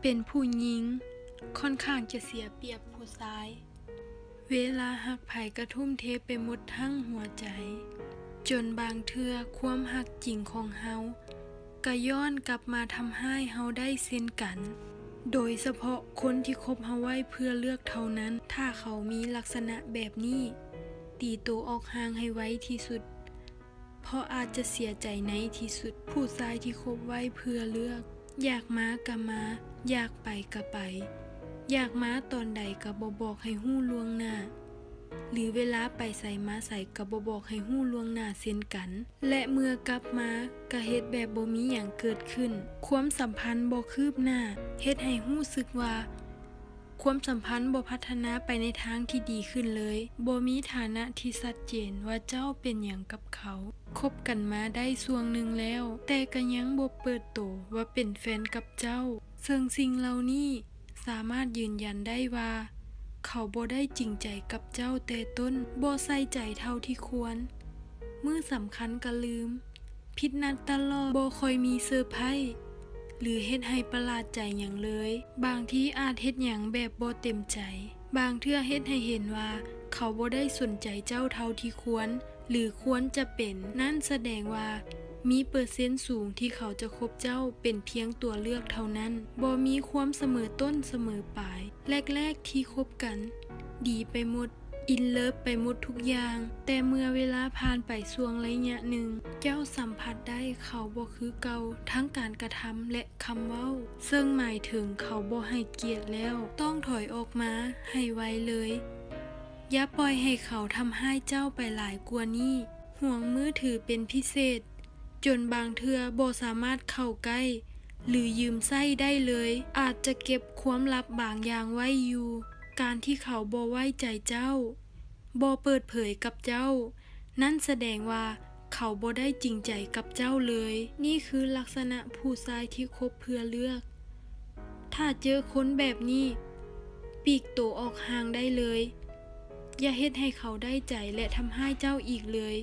ເປັນຜູ້ຍິງ ຂ້ອນຂ້າງຈະເສຍປຽບຜູ້ຊາຍ. ເວລາຮັກໃຜກະທຸ່ມເທໄປໝົດທັງຫົວໃຈ, ຈົນບາງເທື່ອຄວາມຮັກຈິງຂອງເຮົາກະຍ້ອນກັບມາທຳຮ້າຍເຮົາໄດ້ເຊັ່ນກັນ, ໂດຍສະເພາະຄົນທີ່ຄົບເຮົາໄວ້ເພື່ອເລືອກເທົ່ານັ້ນ. ຖ້າເຂົາມີລັກສະນະແບບນີ້, ຕີໂຕອອກຫ່າງໃຫ້ໄວທີ່ສຸດ. ເພາະອາດຈະເສຍໃຈໃນທີ່ສຸດ. ຜູ້ຊາຍທີ່ຄົບໄວ້ເພື່ອເລືອກ, ຢາກມາກະມາ, ຢາກໄປກະໄປ, ຢາກມາຕອນໃດກະບໍ່ບອກໃຫ້ຮູ້ລ່ວງໜ້າ, ຫຼືເວລາໄປໃສມາໃສກະບໍ່ບອກໃຫ້ຮູ້ລ່ວງໜ້າເຊັ່ນກັນ, ແລະເມື່ອກັບມາກະເຮັດແບບບໍ່ມີຫຍັງເກີດຂຶ້ນ. ຄວາມສຳພັນບໍ່ຄືບໜ້າ, ເຮັດໃຫ້ຮູ້ສຶກວ່າ ຄວາມສຳພັນບໍ່ພັດທະນາໄປໃນທາງທີ່ດີຂຶ້ນເລີຍ, ບໍ່ມີຖານະທີ່ຊັດເຈນວ່າເຈົ້າເປັນຫຍັງກັບເຂົາ. ຄົບກັນມາໄດ້ຊ່ວງໜຶ່ງແລ້ວ, ແຕ່ກະຍັງບໍ່ເປີດໂຕວ່າເປັນແຟນກັບເຈົ້າ, ເຊິ່ງສິ່ງເຫຼົ່ານີ້ສາມາດຢືນຢັນໄດ້ວ່າ ເຂົາບໍ່ໄດ້ຈິງໃຈກັບເຈົ້າແຕ່ຕົ້ນ, ບໍ່ໃສ່ໃຈເທົ່າທີ່ຄວນ, ມື້ສຳຄັນກະລືມ, ຜິດນັດຕະຫຼອດ, ບໍ່ຄ່ອຍມີເຊີໄພ ຫຼືເຮັດໃຫ້ປະຫຼາດໃຈຫຍັງເລີຍ. ບາງທີອາດເຮັດຫຍັງແບບບໍ່ເຕັມໃຈ, ບາງເທື່ອເຮັດໃຫ້ເຫັນວ່າເຂົາບໍ່ໄດ້ສົນໃຈເຈົ້າເທົ່າທີ່ຄວນ ຫຼືຄວນຈະເປັນ. ນັ້ນສະແດງວ່າມີເປີເຊັນສູງທີ່ເຂົາຈະຄົບເຈົ້າເປັນພຽງຕົວເລືອກເທົ່ານັ້ນ, ບໍ່ມີຄວາມສະເໝີຕົ້ນສະເໝີປາຍ. ແລກໆທີ່ຄົບກັນດີໄປໝົດ, in love ໄປໝົດທຸກຢ່າງ, ແຕ່ເມື່ອເວລາຜ່ານໄປຊ່ວງໄລຍະໜຶ່ງ, ເຈົ້າສຳຜັດໄດ້ເຂົາບໍ່ຄືເກົ່າ, ທັງການກະທຳ ແລະ ຄຳເວົ້າ, ເຊິ່ງໝາຍເຖິງເຂົາບໍ່ໃຫ້ກຽດແລ້ວ. ຕ້ອງຖອຍອອກມາໃຫ້ໄວເລີຍ. ຢ່າປ່ອຍໃຫ້ເຂົາທຳຮ້າຍເຈົ້າໄປຫຼາຍກວ່ານີ້. ຫວງມືຖືເປັນພິເສດ, ຈົນບາງເທື່ອບໍ່ສາມາດເຂົ້າໃກ້ ຫຼືຢືມໃຊ້ໄດ້ເລີຍ, ອາດຈະເກັບຄວາມລັບບາງຢ່າງໄວ້ຢູ່. ການທີ່ເຂົາບໍ່ໄວ້ໃຈເຈົ້າ, ບໍ່ເປີດເຜີຍກັບເຈົ້າ, ນັ້ນສະແດງວ່າເຂົາບໍ່ໄດ້ຈິງໃຈກັບເຈົ້າເລີຍ. ນີ້ຄືລັກສະນະຜູ້ຊາຍທີ່ຄົບເພື່ອເລືອກ. ຖ້າເຈີຄົນແບບນີ້, ປີກໂຕອອກຫ່າງໄດ້ເລີຍ. ຢ່າເຮັດໃຫ້ເຂົາໄດ້ໃຈ ແລະ ທຳຮ້າຍເຈົ້າອີກເລີຍ.